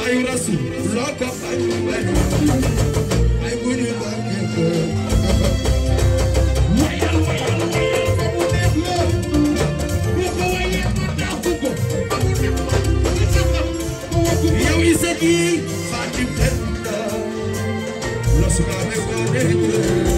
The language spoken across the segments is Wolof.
bayu rasul loko bayu bayu ay buñu bakko wayal wayal wayal babu neex la boko waye ko taxu ko babu neex yow isaki fatim tenda la sukabe ko neex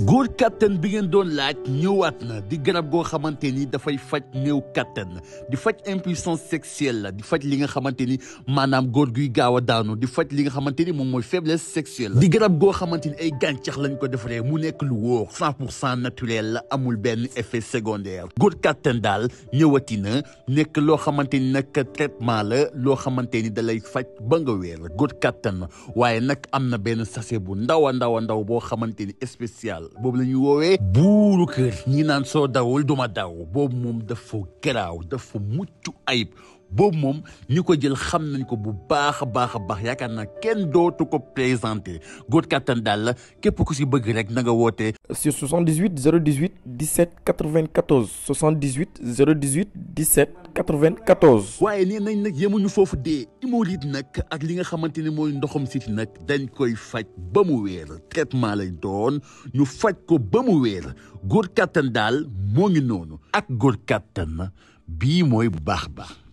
góor kattan bi ngeen doon laaj ñëwaat na di garab goo xamante ni dafay faj néew kattan di faj impuissance sexuelle la di faj li nga xamante ni maanaam góor guy gaaw a daanu di faj li nga xamante ni moom mooy faiblesse sexuelle di garab goo xamante ni ay gàncax lañ ko defaree mu nekk lu wóor 100% naturel la amul benn effet secondaire góor kattan daal ñëwati na nekk loo xamante ni nag traitement la loo xamante ni da lay faj ba nga wéer góor kattan waaye nag am na benn sachet bu ndaw a ndaw boo xamante ni spécial boobu la ñuy woowee buuru kër ñi naan soo dawul duma daw boobu moom dafa garaaw dafa mucc ayib boobu moom ñi ko jël xam nañ ko bu baax a baax yaakaar naa kenn dootu ko présenté góor kattan daal la képp ku si bëgg rek na nga woote sur 78 018 17 94 78 018 17 94. waaye nee nañ nag yemuñu foofu dee hémorroïde nag ak li nga xamante ni mooy ndoxam siti nag dañ koy faj ba mu wéer traitement lay doon ñu faj ko ba mu wéer góor kattan daal moo ngi noonu ak góor kattan bii mooy bu baax.